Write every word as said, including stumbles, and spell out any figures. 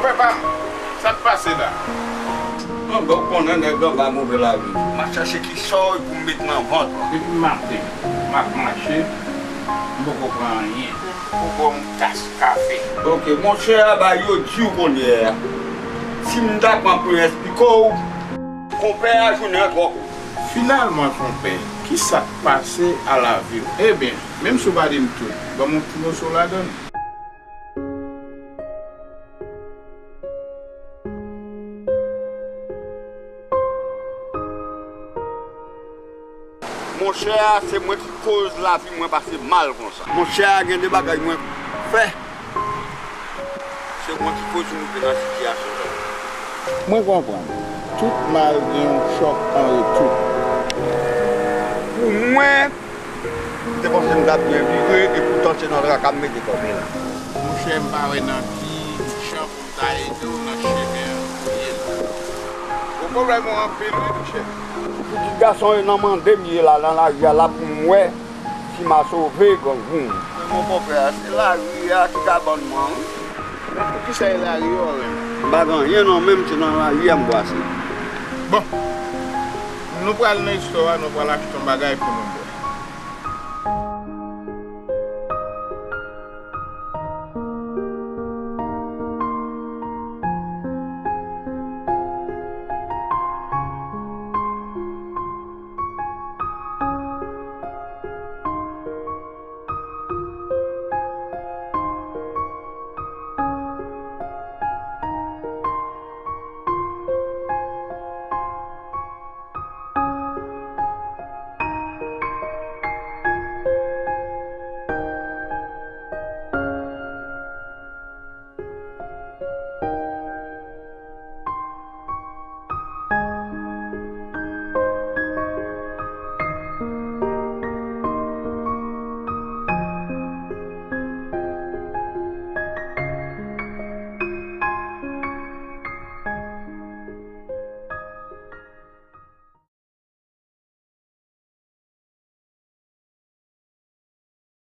Frè pa m, sa k pase la? Anben, w konnen nèg anba move lavi. M ap chache ki sòy pou m met nan vant. Depi maten, m ap mache, m poko pran anyen. Ou ban m tas kafe. Ok, monchè, a bay yo di w kounye a. Si m ta pran pou eksplike w, konpè a jounen an twò kout. Finalman, konpè, ki sa k pase a lavi w? Ebyen, menm si w pa di m tout, ban m yon ti moso ladan l. Monchè, se mwen ki koz lavi mwen pase mal konsa. Monchè, gen de bagay mwen fè. Se mwen ki koz nou rive nan sitiyasyon sa. Mwen konprann. Tout mal gen yon chòk an retou. Pou mwen, m te panse m t ap byen vire, e poutan se nan traka m mete kò m ye la. Monchè, m pa wè nan ki jan pou m ta ede w nan chemen an ou ye la. Bon, pwoblèm ou anpil, wi, monchè. Pitit gason e nan mande m ye la, nan lari a la, pou m wè si m a sove grangou m. Men mon konpè, se lari a ki ka ban m an, wi. Men poukisa e lari a w renmen? M pa gen anyen nan men m, se nan lari a m pase. Bon, nou pral nan estò a, nou pral achte yon bagay pou nou bwè.